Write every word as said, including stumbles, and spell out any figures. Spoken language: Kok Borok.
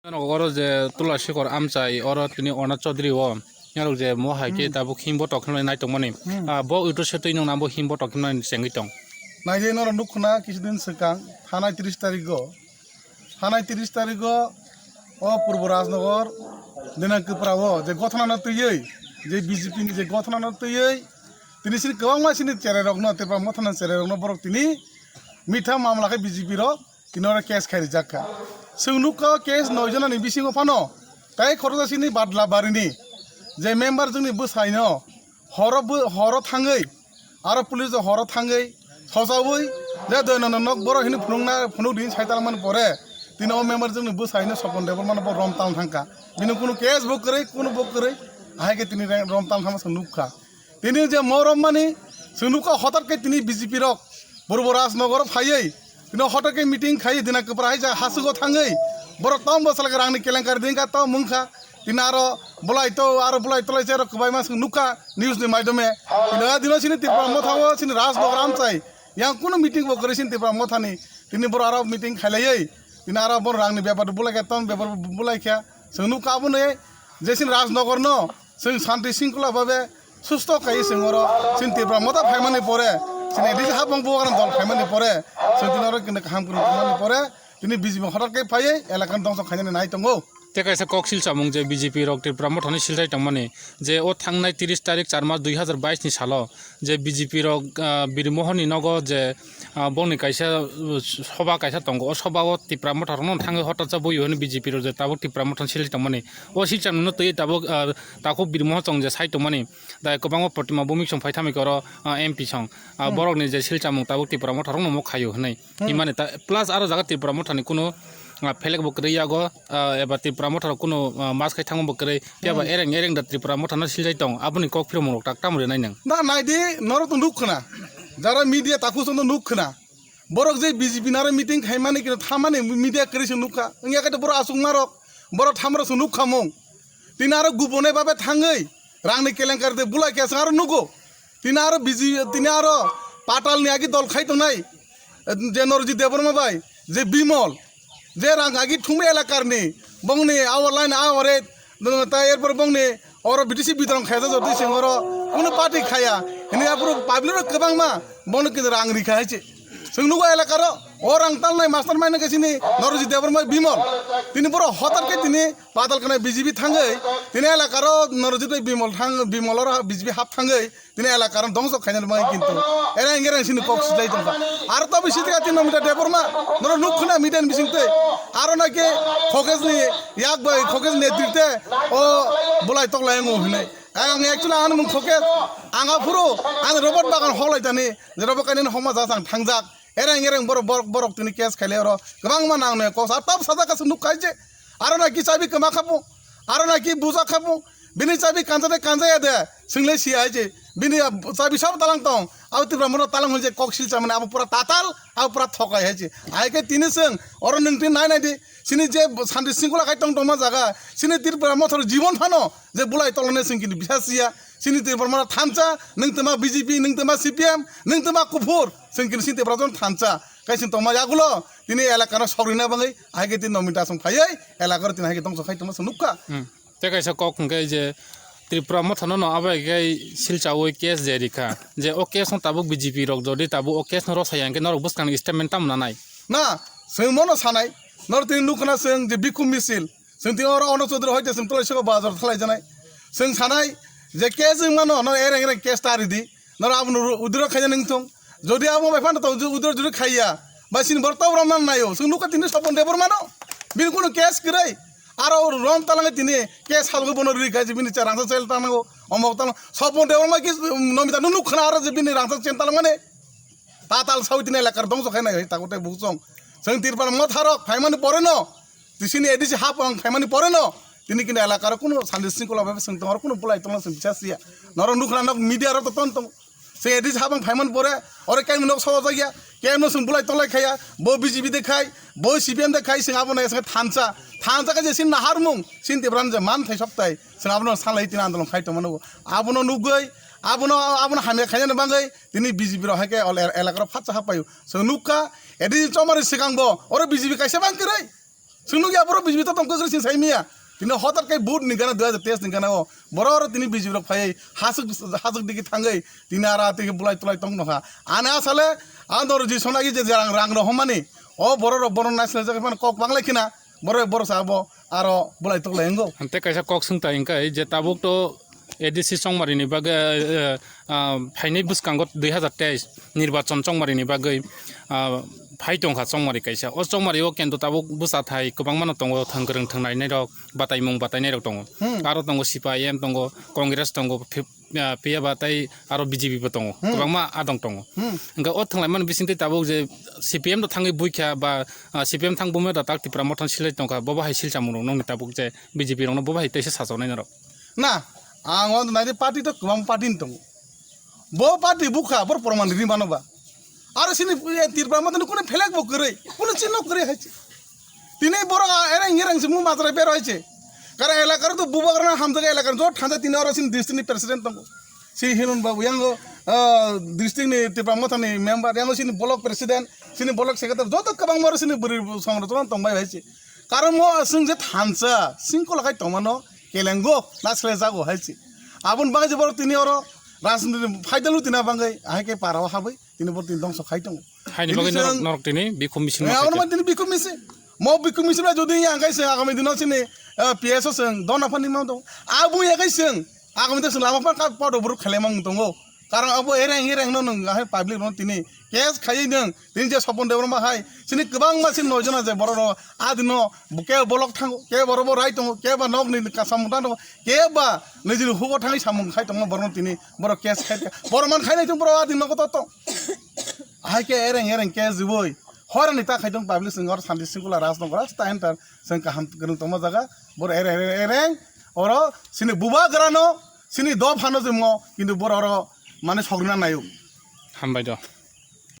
Norok oro je Tula Sikhor amchai oro tini Ona Chaudhary o norok je mo hai khe Hmm. tabuk himbo tokhinai nai tongmani. Hmm. Ah, bo uto se twi nung nang bo himbo tokhinai chengwi tong. Naidi norok nukhuna kisudin swkang thanai tris tarigo. Thanai tris tarigo o Purbo Rajnogor Dinang Kwpra o je gothana no twiwi je B J P ni je gothana no twiwi tini sini kwbangma sini cherai rokno tei ba mothana cherai rokno borok tini mitha mamla khe B J P rok tini oro case khai rijak kha. Chwng nukha o case noi jona ni bisingo phano tai khoroksa sini Badla barini je member jwngni bwsai no horo bw-, horo thangwi aro police rok horo thangwi sosaui je doi nono nok borok hini phunukna phunuk din sai talmani pore tini o member jwngni bwsai no Sopon Debbarma no bo rom tal thangkha. Bini kunu case bo kwrwi kunu bo kwrwi ahai khe tini re-, rom tal thangma chwng nukha. Tini je mo rommani chwng nukha hotat khe tini B J P rok Purbo Rajnogor phaiwi tini hotat khe meeting khai Dinang Kwpra hai ja hasugo thangwi borok tom bo salaka rangni kelenkari dingkha tom wngkha tini aro bolai to aro bolai tolai cherok kwbaima chwng nukha news ni maidome tini a dino sini Tripura motha o sini Rajnogor amchai yang kunu meeting bo kwrwi sini Tripura mothani tini borok aro meeting khailaiwi tini aro borok rangni bepar bulaikha tom bepar bulaikha chwng nukha aboni je sini Rajnogor no Chwng santi singkula babe susto kaiwi chwng oro chini Tipra motha phaimani pore, chini A D C hapang bubagrang dol phaimani pore, chwng tini oro kini kaham kwrwng tongmani pore, tini B J P hotar khe phaiwi elakani dongso khainani nai tongo. Tei kaisa kok silchamung je B J P rok Tipra mothani silthai tongmani je o thangnai tris tarik char mas dui hazar bais ni salo je B J P rok, ah, Birmohon ni nogo je ah, bongni kaisa, uh, soba kaisa tongo. O soba o Tipra motha rokno thangwi hotacha buio hwnwi B J P rok je tabuk Tipra motha silai tongmani. O silcham no twi tabuk, ah, takhuk Birmohon chong je sai tongmani. Dai kwbangma Protima Bhumik song phai thamwi khe oro, ah, M P song. Ah, Hmm. borokni je silchamung tabuk Tipra motha rokno mokhaio hwnwi. Hmm. Himani ta, plus aro jaga Tipra mothani kunu, ah, phelek bo kwrwi yago. Ah, eba Tripura motha rok kunu, ah, mas khai thangma bo kwrwi. Phiya ba Hmm. ereng ereng da Tripura motha no siljai tong, aboni kok phiromung rok tak tamo rinai nang. Na nai di, norok to nuk khna. Jara media takhuk song to nuk khna. Borok je B J P naro meeting khaimani kino thamani media kwrwi se nuk kha. Wngya khe to borok aswk marok, borok thamrok se nuk kha mung. Tini aro gubone babe thangwi rangni kelenkari de bulai khe aro nugo. Tini aro B J P, tini aro patal ni agi dol khai tongnai, je Norjit Debbarma bai, je Bimol, je rang agi thumwi elakar ni, bongni awa line awa re, ta erpor bongni oro B T C bidrong khaijak jotoi sing oro, kuno party khaya, hini aphuru public rok kwbangma, bongno kini rang rikha hai se. Chwng nugo elakaro, o rang talnai master mind khe sini Norjit Debbarma Bimol, tini borok hotar khe tini patal khna B J P thangwi, tini elakaro Norjit bai Bimol thang, Bimol oro B J P hap thangwi, Tini elakar dongso khainani bagwi kintu ereng ereng sini kok sijai tongkha. Aro to bisi tongkha tin nomita Debbarma, norok nuk khna media ni bising twi. Aro naki Khokej ni yak bai Khokej ni netrite o bulai toklai wngo hinwi. Ang actually ani mung Khokej, ang aphuru ani Robert Bagan holai tani je Robert kainani homa ja chang thangjak. Ereng ereng borok, borok, borok tini case khaile oro kwbangma nang ne kok sa tab sajak kasu nuk khai je. Aro naki chabi kwma khapu, aro naki buja khapu, bini chabi kanja de kanja ya de, single si hai je, bini chabi sab talang tong, abo Tipra moro talang hoi je kok sil chamani abo pura tatal, abo pura thokai hai je. Ai ke tini seng, oro nung tin nai nai di, sini je santi singkula khai tong tongma jaga, sini Tipra mothor jibon phano, je bulai tolone sing kini bisa siya, sini Tipra moro thansa, nung tama B J P, nung tama C P M, nung tama kuphur, sing kini sini Tipra jon thansa, kai sing tongma yagulo, tini elakano sogrina bangwi, ai ke tin nomita song phaioi, elakaro tin hai ke tongso khai tongma song nukha. Hmm. Tei kaisa kok hwnkhe je Tripura mothano no abo hai khe silchaui case je rikha. Je o case no tabuk B J P rok jodi tabuk o case no rwsaya hwnkhe norok bwskang ni statement tamo nanai? Na, chwng mono sanai. Norok tini nukha na chwng je bikhum misil. Chwng tini oro Ono Chaudhary hoite chwng tolai sego bazar thalai janai. Chwng sanai je case wng mano no ereng ereng case ta ridi. Noro abono ru-, withdraw khaina nung thung. Jodi abo bai phano tong, ju-, withdraw jodi khaiya, bai sini borok tobra man nayo. Chwng nukha tini Sopon Debbarma no. Bini kunu case kwrwi. Aro rom talange tini case halgo bono rwi khai bini cha rangsa sel tango. Omok tang Sopon Debbarma ki nomita nuk khna aro je bini rangsa chen talang mane. Tatal sawi tini elakar dongso khai nai takote buksong. Chwng Tripura motharok phaimani pore no. Tisini A D C hapang phaimani pore no, tini kini elakaro kuno santi singkula bai swng tong, aro kuno bulai tongna swng bisa siya. Noro nukha nok media ro to ton tong. Se A D C hapang phaiman pore, ore kaimno nok sawa jagya, kaimno swng bulai tonglai khaya, bo B J P de khai, bo C P M de khai, swng abono swng thansa, thansa khe je sin naharmung, sin Tipran je man thai soktai, swng abono salai tin andolon khai tongmano. Abono nugui, abono, abono hamya khainani bangui, tini B J P ro hai khe ol el-, elakaro phatsa hapayu. Swng nukha, A D C chomari swkang bo, oro B J P kaisa bang kwrwi. Chwng nukya borok B J P to tongkha kwrwi chwng saimanya. Tini hotat khe vote ni gana dui hajar teis ni gana o. Borok oro tini B J P rok phaiwi hasuk hasuk digi thangwi tini ara tini bulai tulai tong nokha. Ani asale ang doro ji sonagi je rang rang rok homani. O borok rok borok naisle jak phano kok banglai khina. Borok borok sa abo aro bulai tuklai wngo. Hante kaisa kok swng ta hingkha je tabuk to A D C chongmari ni bagwi, eh, eh, ah, phainai bwskango dui hajar teis nirbachon chongmari ni bagwi, ah, phai tongkha chongmari kaisa. O chongmari o kendo tabuk bwsa thai kwbangma no tongo, thang kwrwng thang nainai rok, bataimung batainai rok tongo. Hmm. Aro tongo C P I M tongo, Congress tongo, phi-, ah, phiya ba tai aro B J P bo tongo. Hmm. Kwbangma adong tongo. Hmm. Hingkhe o thwnglaimani bisingtwi tabuk je C P M rok thangwi buikha ba, ah, C P M thang bumya da tak Tipra Motha silai tongkha, bo bahai silchamung rok nokni tabuk je B J P rokno bo bahai teisa sajaknai norok. Na, ang o naidi party to kwbang party ni tongo. Bo party bukha, bor proman ri mano ba. Aro sini, eh, Tipra Motha ni kunu phelek bo kwrwi, kunu chinno kwrwi hai se. Tini borok a ereng ereng se mu matrai bero hai se. Karon elakar to bubagrana hamjaga elakar jo thangja tini oro sini district ni president tongo. Si Hiron Babu yango, ah, district ni Tipra Motha ni member, yango sini block president, sini block secretary, joto kwbangma oro sini bwrwi songro tongbai hai se. Karon mo aswng je thansa, singkol khai tongmano, kelengo, na sle jago hai se. Aboni bagwi je borok tini oro rajniti phaidalo tina bagwi, ahai khe para o habwi, tini borok tini dongso khai tongo. Haini bagwi norok, norok tini bikhum misil ma khaikha. Aboni bagwi tini bikhum misil. Mo bikhum misil bai jodi yang khai se agami dino sini, eh, P S o seng dona phani ma tongo. Aboni ya khai seng, agami dino seng lama phan ka podo buruk khelai ma tongo. Karon abo ereng ereng no nwng ahai public no tini case khaiwi nwng tini je Sopon Debbarma hai sini kwbangma sini noi jona je borok no a dino ke bolok thango, ke borok bo rai tongo, ke ba nok ni kasamung tang tongo, ke ba nijini hugo thangwi samung khai tongo borok no tini borok case khai borok man khai nai tong borok a dino ko to tong. Ahai ke ereng ereng case jiboi horani ta khai tong public sing or santi singkula raj nong raj ta enter sing kaham kwrwng tongma jaga borok ereng ereng ereng oro sini bubagrano sini dophano jemo kintu borok oro mane sogrina nayo. Hambai do.